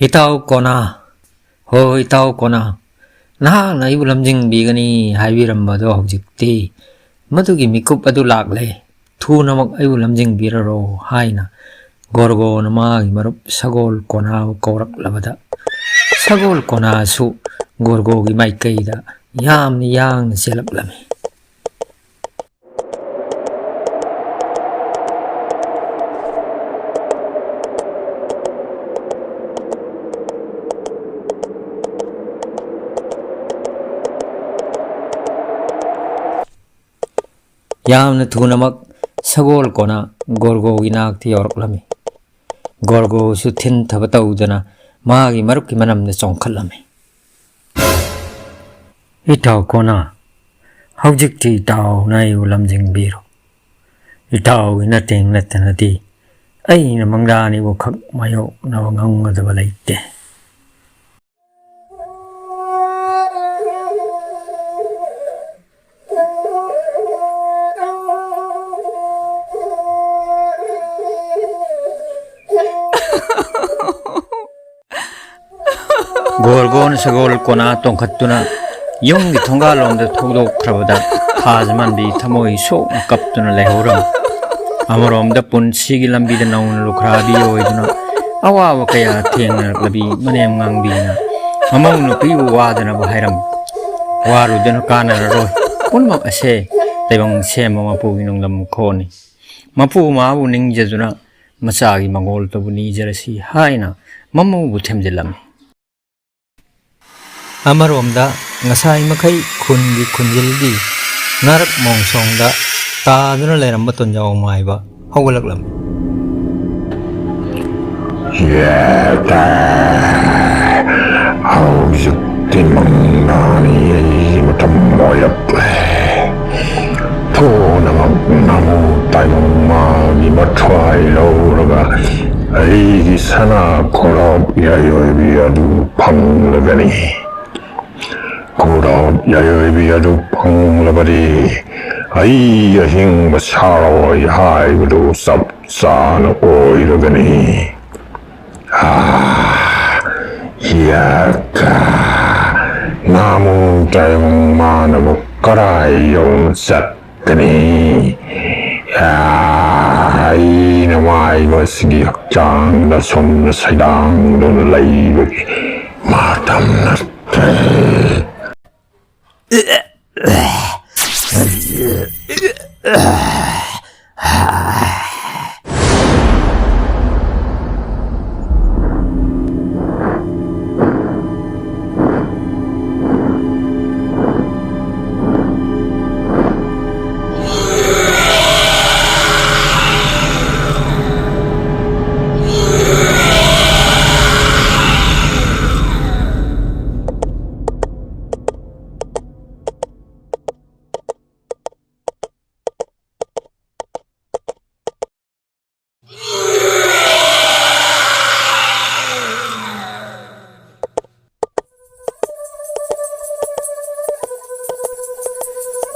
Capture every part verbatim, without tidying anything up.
"ꯏꯇꯥꯎ ꯀꯣꯅꯥ, ꯍꯣ ꯏꯇꯥꯎ ꯀꯣꯅꯥ, ꯅꯍꯥꯛꯅ ꯑꯩꯕꯨ ꯂꯝꯖꯤꯡꯕꯤꯒꯅꯤ ꯍꯥꯏꯕꯤꯔꯝꯕꯗꯣ ꯍꯧꯖꯤꯛꯇꯤ ꯃꯗꯨꯒꯤ ꯃꯤꯀꯨꯞ ꯑꯗꯨ ꯂꯥꯛꯂꯦ꯫ ꯊꯨꯅꯃꯛ ꯑꯩꯕꯨ ꯂꯝꯖꯤꯡꯕꯤꯔꯔꯣ" ꯍꯥꯏꯅ ꯒꯣꯔꯒꯣꯅ ꯃꯥꯒꯤ ꯃꯔꯨꯞ ꯁꯒꯣꯜ ꯀꯣꯅꯥꯕꯨ ꯀꯧꯔꯛꯂꯕꯗ, ꯁꯒꯣꯜ ꯀꯣꯅꯥꯁꯨ ꯒꯣꯔꯒꯣꯒꯤ ꯃꯥꯏꯀꯩꯗ ꯌꯥꯝꯅ ꯌꯥꯡꯅ ꯆꯦꯜꯂꯛꯂꯝꯃꯤ꯫ ꯌꯥꯝꯅ ꯊꯨꯅꯃꯛ ꯁꯒꯣꯜ ꯀꯣꯅꯥ ꯒꯣꯔꯒꯣꯒꯤ ꯅꯥꯛꯇ ꯌꯧꯔꯛꯂꯝꯃꯤ꯫ ꯒꯣꯔꯒꯣꯁꯨ ꯊꯤꯟꯊꯕ ꯇꯧꯗꯅ ꯃꯥꯒꯤ ꯃꯔꯨꯞꯀꯤ ꯃꯅꯝꯗ ꯆꯣꯡꯈꯠꯂꯝꯃꯤ꯫ "ꯏꯇꯥꯎ ꯀꯣꯅꯥ, ꯍꯧꯖꯤꯛꯇꯤ ꯏꯇꯥꯎꯅ ꯑꯩꯕꯨ ꯂꯝꯖꯤꯡꯕꯤꯔꯣ꯫ ꯏꯇꯥꯎꯒꯤ ꯅꯇꯦꯡ ꯅꯠꯇꯅꯗꯤ ꯑꯩꯅ ꯃꯪꯂꯥꯟ ꯑꯅꯤꯕꯨ ꯈꯛ ꯃꯥꯌꯣꯛꯅꯕ ꯉꯝꯒꯗꯕ ꯂꯩꯇꯦ"꯫ ꯒꯣꯔꯒꯣꯟ ꯁꯒꯣꯜ ꯀꯣꯅꯥ ꯇꯣꯡꯈꯠꯇꯨꯅ ꯌꯨꯝꯒꯤ ꯊꯣꯡꯒꯥꯜꯂꯣꯝꯗ ꯊꯧꯗꯣꯛꯈ꯭ꯔꯕꯗ, ꯊꯥꯖꯃꯟꯕꯤ ꯊꯃꯣꯏ ꯁꯣꯛꯅ ꯀꯞꯇꯨꯅ ꯂꯩꯍꯧꯔꯝꯃꯤ꯫ ꯑꯃꯔꯣꯝꯗ ꯄꯨꯟꯁꯤꯒꯤ ꯂꯝꯕꯤꯗ ꯅꯧꯅ ꯂꯨꯈ꯭ꯔꯥꯕꯤ ꯑꯣꯏꯗꯨꯅ ꯑꯋꯥꯕ ꯀꯌꯥ ꯊꯦꯡꯅꯔꯛꯂꯕꯤ ꯃꯅꯦꯝ ꯉꯥꯡꯕꯤꯅ ꯃꯃꯧ ꯅꯨꯄꯤꯕꯨ ꯋꯥꯗꯅꯕ ꯍꯥꯏꯔꯝꯃꯤ꯫ "ꯋꯥꯔꯨꯗꯅ ꯀꯥꯟꯅꯔꯔꯣꯏ꯫ ꯄꯨꯝꯅꯃꯛ ꯑꯁꯦ ꯇꯥꯏꯕꯪ ꯁꯦꯝꯕ ꯃꯄꯨꯒꯤ ꯅꯣꯡꯗꯝ ꯈꯣꯟꯅꯤ꯫ ꯃꯄꯨ ꯃꯥꯕꯨ ꯅꯤꯡꯖꯗꯨꯅ ꯃꯆꯥꯒꯤ ꯃꯪꯒꯣꯜꯇꯕꯨ ꯅꯤꯖꯔꯁꯤ" ꯍꯥꯏꯅ ꯃꯃꯧꯕꯨ ꯊꯦꯝꯖꯤꯜꯂꯝꯃꯤ꯫ ꯑꯃꯔꯣꯝꯗ ꯉꯁꯥꯏ ꯃꯈꯩ ꯈꯨꯟꯒꯤ ꯈꯨꯟꯖꯤꯜꯒꯤ ꯉꯥꯔꯛ ꯃꯣꯡꯁꯣꯡꯗ ꯇꯥꯗꯨꯅ ꯂꯩꯔꯝꯕ ꯇꯣꯟꯖꯥꯎ ꯃꯥꯏꯕ ꯍꯧꯒꯠꯂꯛꯂꯝꯃꯤ꯫ "ꯌꯦꯇꯥ! ꯍꯧꯖꯤꯛꯇꯤ ꯃꯪꯂꯥꯟ ꯑꯅꯤꯒꯤ ꯃꯇꯝ ꯑꯣꯏꯔꯛꯂꯦ꯫ ꯊꯨꯅꯃꯛ ꯅꯃꯨ ꯇꯥꯏꯕꯪ ꯃꯥꯒꯤ ꯃꯊ꯭ꯋꯥꯏ ꯂꯧꯔꯒ ꯑꯩꯒꯤ ꯁꯅꯥ ꯈꯣꯔꯥꯎ ꯌꯥꯏꯑꯣꯏꯕꯤ ꯑꯗꯨ ꯐꯪꯂꯒꯅꯤ꯫ ꯈꯣꯔꯥꯎ ꯌꯥꯏꯑꯣꯏꯕꯤ ꯑꯗꯨ ꯐꯪꯂꯕꯗꯤ ꯑꯩ ꯑꯍꯤꯡꯕ ꯁꯥꯔꯣꯏ ꯍꯥꯏꯕꯗꯨ ꯆꯞ ꯆꯥꯅ ꯑꯣꯏꯔꯒꯅꯤ"꯫ "ꯑꯥ, ꯌꯥꯀꯥ, ꯅꯥꯃꯨ ꯇꯥꯏꯕꯪ ꯃꯥꯟꯅꯕ ꯀꯔꯥꯏ ꯌꯧꯅ ꯆꯠꯀꯅꯤ? ꯑꯩꯅ ꯃꯥꯏꯕꯁꯤꯒꯤ ꯍꯛꯆꯥꯡꯗ ꯁꯨꯝꯅ ꯁꯩꯗꯥꯡꯗꯨꯅ ꯂꯩꯕꯒꯤ ꯃꯇꯝ ꯅꯠꯇ꯭ꯔꯦ꯫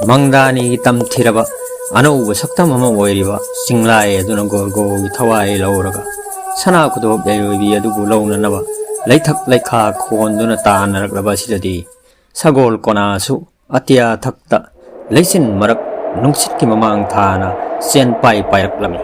ꯃꯪꯗꯥꯅꯤꯒꯤ ꯇꯝꯊꯤꯔꯕ ꯑꯅꯧꯕ ꯁꯛꯇꯝ ꯑꯃ ꯑꯣꯏꯔꯤꯕ ꯆꯤꯡꯂꯥꯏ ꯑꯗꯨꯅ ꯒꯣꯔꯒꯣꯒꯤ ꯊꯋꯥꯏ ꯂꯧꯔꯒ ꯁꯅꯥ ꯈꯨꯗꯣꯞ ꯌꯩꯔꯣꯏꯕꯤ ꯑꯗꯨꯕꯨ ꯂꯧꯅꯅꯕ ꯂꯩꯊꯛ ꯂꯩꯈꯥ ꯈꯣꯟꯗꯨꯅ ꯇꯥꯟꯅꯔꯛꯂꯕ ꯑꯁꯤꯗꯗꯤ ꯁꯒꯣꯜ ꯀꯣꯅꯥꯁꯨ ꯑꯇꯤꯌꯥ ꯊꯛꯇ ꯂꯩꯆꯤꯟ ꯃꯔꯛ ꯅꯨꯡꯁꯤꯠꯀꯤ ꯃꯃꯥꯡ ꯊꯥꯅ ꯆꯦꯟ ꯄꯥꯏ ꯄꯥꯏꯔꯛꯂꯝꯃꯤ꯫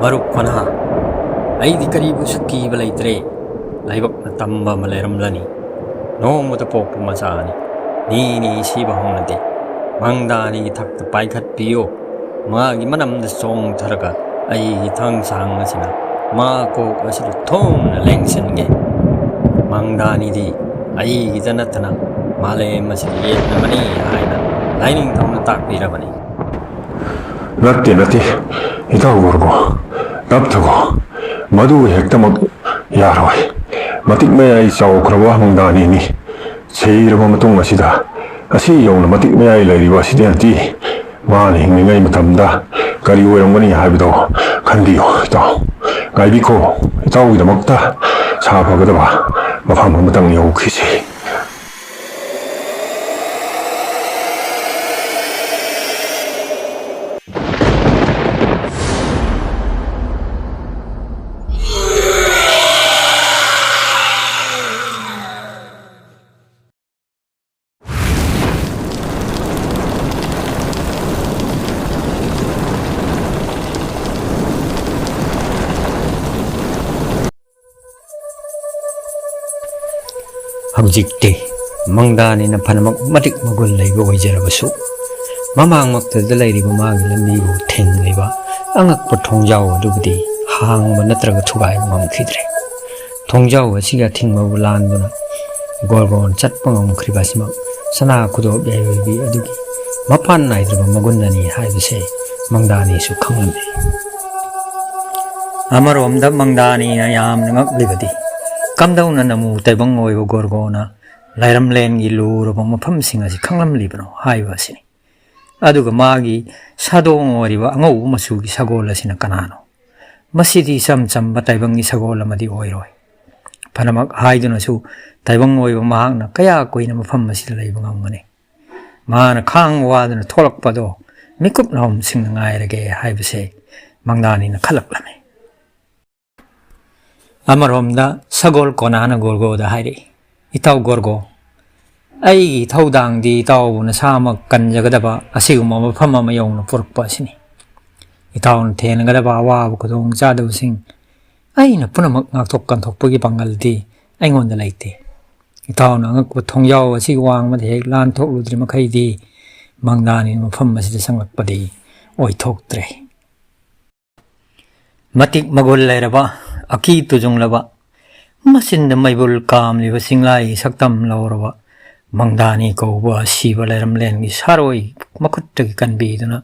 ꯃꯔꯨꯞ ꯀꯣꯅꯥ, ꯑꯩꯗꯤ ꯀꯔꯤꯕꯨꯁꯨ ꯀꯤꯕ ꯂꯩꯇ꯭ꯔꯦ꯫ ꯂꯥꯏꯕꯛꯅ ꯇꯝꯕ ꯑꯃ ꯂꯩꯔꯝꯂꯅꯤ꯫ ꯅꯣꯡꯃꯇ ꯄꯣꯛꯄ ꯃꯆꯥꯅꯤ꯫ ꯅꯤꯅꯤ ꯁꯤꯕ ꯍꯧꯅꯗꯦ꯫ ꯃꯪꯗꯥꯅꯤꯒꯤ ꯊꯛꯇ ꯄꯥꯏꯈꯠꯄꯤꯌꯨ꯫ ꯃꯥꯒꯤ ꯃꯅꯝꯗ ꯆꯣꯡꯊꯔꯒ ꯑꯩꯒꯤ ꯊꯥꯡꯁꯥꯡ ꯑꯁꯤꯅ ꯃꯥ ꯀꯣꯛ ꯑꯁꯤꯗ ꯊꯣꯝꯅ ꯂꯦꯡꯁꯤꯟꯒꯦ꯫ ꯃꯪꯗꯥꯅꯤꯗꯤ ꯑꯩꯒꯤꯗ ꯅꯠꯇꯅ ꯃꯥꯂꯦꯝ ꯑꯁꯤꯗ ꯌꯦꯠꯅꯕꯅꯤ ꯍꯥꯏꯅ ꯂꯥꯏꯅꯤꯡꯊꯧꯅ ꯇꯥꯛꯄꯤꯔꯕꯅꯤ꯫ ꯅꯠꯇꯦ, ꯅꯠꯇꯦ, ꯏꯇꯥꯎ ꯒꯣꯔꯒꯣ, ꯇꯞꯊꯒꯣ꯫ ꯃꯗꯨ ꯍꯦꯛꯇꯃꯛ ꯌꯥꯔꯣꯏ꯫ ꯃꯇꯤꯛ ꯃꯌꯥꯏ ꯆꯥꯎꯈ꯭ꯔꯕ ꯃꯪꯗꯥꯅꯤꯅꯤ꯫ ꯁꯤꯔꯕ ꯃꯇꯨꯡ ꯑꯁꯤꯗ ꯑꯁꯤ ꯌꯧꯅ ꯃꯇꯤꯛ ꯃꯌꯥꯏ ꯂꯩꯔꯤꯕ ꯑꯁꯤꯗꯤ ꯅꯠꯇꯦ꯫ ꯃꯥꯅ ꯍꯤꯡꯂꯤꯉꯩ ꯃꯇꯝꯗ ꯀꯔꯤ ꯑꯣꯏꯔꯝꯒꯅꯤ ꯍꯥꯏꯕꯗꯣ ꯈꯟꯕꯤꯌꯨ, ꯏꯇꯥꯎ꯫ ꯉꯥꯏꯕꯤꯈꯣ, ꯏꯇꯥꯎꯒꯤꯗꯃꯛꯇ ꯁꯥ ꯐꯒꯗꯕ ꯃꯐꯝ ꯑꯃꯇꯪ ꯌꯧꯈꯤꯁꯤ꯫ ꯍꯧꯖꯤꯛꯇꯤ ꯃꯪꯗꯥꯅꯤꯅ ꯐꯅꯃꯛ ꯃꯇꯤꯛ ꯃꯒꯨꯟ ꯂꯩꯕ ꯑꯣꯏꯖꯔꯕꯁꯨ, ꯃꯃꯥꯡꯃꯛꯇꯗ ꯂꯩꯔꯤꯕ ꯃꯥꯒꯤ ꯂꯝꯕꯤꯕꯨ ꯊꯤꯡꯂꯤꯕ ꯑꯉꯛꯄ ꯊꯣꯡꯖꯥꯎ ꯑꯗꯨꯕꯨꯗꯤ ꯍꯥꯡꯕ ꯅꯠꯇ꯭ꯔꯒ ꯊꯨꯒꯥꯏꯕ ꯉꯝꯈꯤꯗ꯭ꯔꯦ꯫ ꯊꯣꯡꯖꯥꯎ ꯑꯁꯤꯒꯤ ꯑꯊꯤꯡꯕꯕꯨ ꯂꯥꯟꯗꯨꯅ ꯒꯣꯔꯒꯣꯟ ꯆꯠꯄ ꯉꯝꯈ꯭ꯔꯤꯕ ꯑꯁꯤꯃꯛ ꯁꯅꯥ ꯈꯨꯗꯣꯞ ꯌꯥꯏꯔꯣꯏꯕꯤ ꯑꯗꯨꯒꯤ ꯃꯄꯥꯟ ꯅꯥꯏꯗ꯭ꯔꯕ ꯃꯒꯨꯟ ꯑꯅꯤ ꯍꯥꯏꯕꯁꯦ ꯃꯪꯗꯥꯅꯤꯁꯨ ꯈꯪꯂꯝꯃꯤ꯫ ꯑꯃꯔꯣꯝꯗ ꯃꯪꯗꯥꯅꯤꯅ ꯌꯥꯝꯅ ꯉꯛꯂꯤꯕꯗꯤ, ꯀꯝꯗꯧꯅ ꯅꯃꯨ ꯇꯥꯏꯕꯪ ꯑꯣꯏꯕ ꯒꯣꯔꯒꯣꯅ ꯂꯥꯏꯔꯝꯂꯦꯟꯒꯤ ꯂꯨꯔꯕ ꯃꯐꯝꯁꯤꯡ ꯑꯁꯤ ꯈꯪꯂꯝꯂꯤꯕꯅꯣ ꯍꯥꯏꯕ ꯑꯁꯤꯅꯤ꯫ ꯑꯗꯨꯒ ꯃꯥꯒꯤ ꯁꯥꯗꯣꯡ ꯑꯣꯏꯔꯤꯕ ꯑꯉꯧꯕ ꯃꯆꯨꯒꯤ ꯁꯒꯣꯜ ꯑꯁꯤꯅ ꯀꯅꯥꯅꯣ? ꯃꯁꯤꯗꯤ ꯏꯆꯝ ꯆꯝꯕ ꯇꯥꯏꯕꯪꯒꯤ ꯁꯒꯣꯜ ꯑꯃꯗꯤ ꯑꯣꯏꯔꯣꯏ꯫ ꯐꯅꯃꯛ ꯍꯥꯏꯗꯨꯅꯁꯨ, ꯇꯥꯏꯕꯪ ꯑꯣꯏꯕ ꯃꯍꯥꯛꯅ ꯀꯌꯥ ꯀꯨꯏꯅ ꯃꯐꯝ ꯑꯁꯤꯗ ꯂꯩꯕ ꯉꯝꯒꯅꯤ? ꯃꯥꯅ ꯈꯥꯡ ꯋꯥꯗꯨꯅ ꯊꯣꯛꯂꯛꯄꯗꯣ ꯃꯤꯀꯨꯞ ꯅꯥꯍꯨꯝꯁꯤꯡꯅ ꯉꯥꯏꯔꯒꯦ ꯍꯥꯏꯕꯁꯦ ꯃꯪꯗꯥꯅꯤꯅ ꯈꯜꯂꯛꯂꯝꯃꯤ꯫ ꯑꯃꯔꯣꯝꯗ ꯁꯒꯣꯜ ꯀꯣꯅꯥꯅ ꯒꯣꯔꯒꯣꯗ ꯍꯥꯏꯔꯛꯏ, "ꯏꯇꯥꯎ ꯒꯣꯔꯒꯣ, ꯑꯩꯒꯤ ꯏꯊꯧꯗꯥꯡꯗꯤ ꯏꯇꯥꯎꯕꯨ ꯅꯁꯥꯃꯛ ꯀꯟꯖꯒꯗꯕ ꯑꯁꯤꯒꯨꯝꯕ ꯃꯐꯝ ꯑꯃ ꯌꯧꯅ ꯄꯨꯔꯛꯄ ꯑꯁꯤꯅꯤ꯫ ꯏꯇꯥꯎꯅ ꯊꯦꯡꯅꯒꯗꯕ ꯑꯋꯥꯕ ꯈꯨꯗꯣꯡꯆꯥꯗꯕꯁꯤꯡ ꯑꯩꯅ ꯄꯨꯝꯅꯃꯛ ꯉꯥꯛꯊꯣꯛ ꯀꯟꯊꯣꯛꯄꯒꯤ ꯄꯥꯡꯒꯜꯗꯤ ꯑꯩꯉꯣꯟꯗ ꯂꯩꯇꯦ꯫ ꯏꯇꯥꯎꯅ ꯑꯉꯛꯄ ꯊꯣꯡꯖꯥꯎ ꯑꯁꯤꯒꯤ ꯋꯥꯡꯃꯗ ꯍꯦꯛ ꯂꯥꯟꯊꯣꯛꯂꯨꯗ꯭ꯔꯤ ꯃꯈꯩꯗꯤ ꯃꯪꯗꯥꯅꯤ ꯃꯐꯝ ꯑꯁꯤꯗ ꯆꯪꯂꯛꯄꯗꯤ ꯑꯣꯏꯊꯣꯛꯇ꯭ꯔꯦ꯫" ꯃꯇꯤꯛ ꯃꯒꯨꯟ ꯂꯩꯔꯕ, ꯑꯀꯤ ꯇꯨꯖꯨꯡꯂꯕ, ꯃꯆꯤꯟꯗ ꯃꯩꯕꯨꯜ ꯀꯥꯝꯂꯤꯕ ꯆꯤꯡꯂꯥꯏꯒꯤ ꯁꯛꯇꯝ ꯂꯧꯔꯕ ꯃꯪꯗꯥꯅꯤ ꯀꯧꯕ ꯑꯁꯤꯕ ꯂꯩꯔꯝꯂꯦꯟꯒꯤ ꯁꯥꯔꯣꯏ ꯃꯈꯨꯠꯇꯒꯤ ꯀꯟꯕꯤꯗꯨꯅ,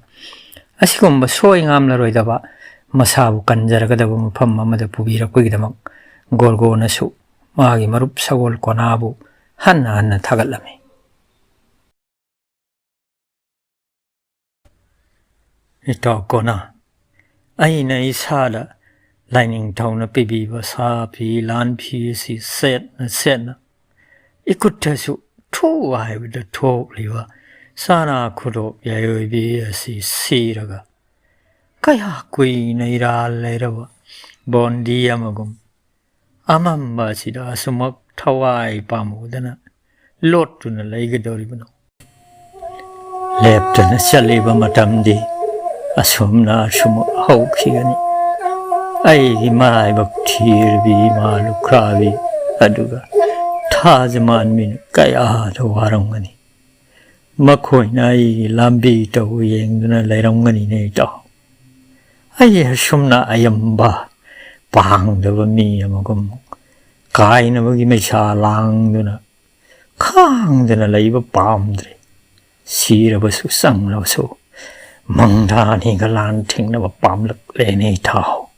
ꯑꯁꯤꯒꯨꯝꯕ ꯁꯣꯏ ꯉꯥꯝꯂꯔꯣꯏꯗꯕ, ꯃꯁꯥꯕꯨ ꯀꯟꯖꯔꯒꯗꯕ ꯃꯐꯝ ꯑꯃꯗ ꯄꯨꯕꯤꯔꯛꯄꯒꯤꯗꯃꯛ ꯒꯣꯔꯒꯣꯅꯁꯨ ꯃꯥꯒꯤ ꯃꯔꯨꯞ ꯁꯒꯣꯜ ꯀꯣꯅꯥꯕꯨ ꯍꯟꯅ ꯍꯟꯅ ꯊꯥꯒꯠꯂꯝꯃꯤ꯫ ꯏꯇꯥꯎ ꯀꯣꯅ, ꯑꯩꯅ ꯏꯁꯥꯗ ꯂꯥꯏꯅꯤꯡꯊꯧꯅ ꯄꯤꯕꯤꯕ ꯁꯥꯐꯤ ꯂꯥꯟꯐꯤ ꯑꯁꯤ ꯁꯦꯠꯅ ꯁꯦꯠꯅ ꯏꯈꯨꯠꯇꯁꯨ ꯊꯣꯛ ꯍꯥꯏꯕꯗ ꯊꯣꯛꯂꯤꯕ ꯁꯅꯥ ꯈꯨꯗꯣꯞ ꯌꯥꯏꯑꯣꯏꯕꯤ ꯑꯁꯤ ꯁꯤꯔꯒ ꯀꯌꯥ ꯀꯨꯏꯅ ꯏꯔꯥꯜ ꯂꯩꯔꯕ ꯕꯣꯟꯗꯤ ꯑꯃꯒꯨꯝ ꯑꯃꯝꯕ ꯑꯁꯤꯗ ꯑꯁꯨꯃꯛ ꯊꯋꯥꯏ ꯄꯥꯝꯃꯨꯗꯅ ꯂꯣꯠꯇꯨꯅ ꯂꯩꯒꯗꯧꯔꯤꯕꯅꯣ? ꯂꯦꯞꯇꯅ ꯆꯠꯂꯤꯕ ꯃꯇꯝꯗꯤ ꯑꯁꯨꯝꯅ ꯑꯁꯨꯃꯛ ꯍꯧꯈꯤꯒꯅꯤ꯫ ꯑꯩꯒꯤ ꯃꯔꯥꯏꯕꯛ ꯊꯤꯔꯕꯤ ꯏꯃꯥ ꯂꯨꯈ꯭ꯔꯥꯕꯤ ꯑꯗꯨꯒ ꯊꯥꯖ ꯃꯥꯟꯕꯤꯅ ꯀꯌꯥꯗ ꯋꯥꯔꯝꯒꯅꯤ꯫ ꯃꯈꯣꯏꯅ ꯑꯩꯒꯤ ꯂꯝꯕꯤ ꯇꯧ ꯌꯦꯡꯗꯨꯅ ꯂꯩꯔꯝꯒꯅꯤꯅꯦ ꯏꯇꯥꯎ꯫ ꯑꯩ ꯑꯁꯨꯝꯅ ꯑꯌꯥꯝꯕ ꯄꯥꯡꯗꯕ ꯃꯤ ꯑꯃꯒꯨꯝ ꯀꯥꯏꯅꯕꯒꯤ ꯃꯩꯁꯥ ꯂꯥꯡꯗꯨꯅ ꯈꯥꯡꯗꯅ ꯂꯩꯕ ꯄꯥꯝꯗ꯭ꯔꯦ꯫ ꯁꯤꯔꯕꯁꯨ ꯆꯪꯂꯕꯁꯨ ꯃꯪꯗꯥꯅꯤꯒ ꯂꯥꯟ ꯊꯦꯡꯅꯕ ꯄꯥꯝꯂꯛꯂꯦꯅꯦ ꯏꯇꯥꯎ꯫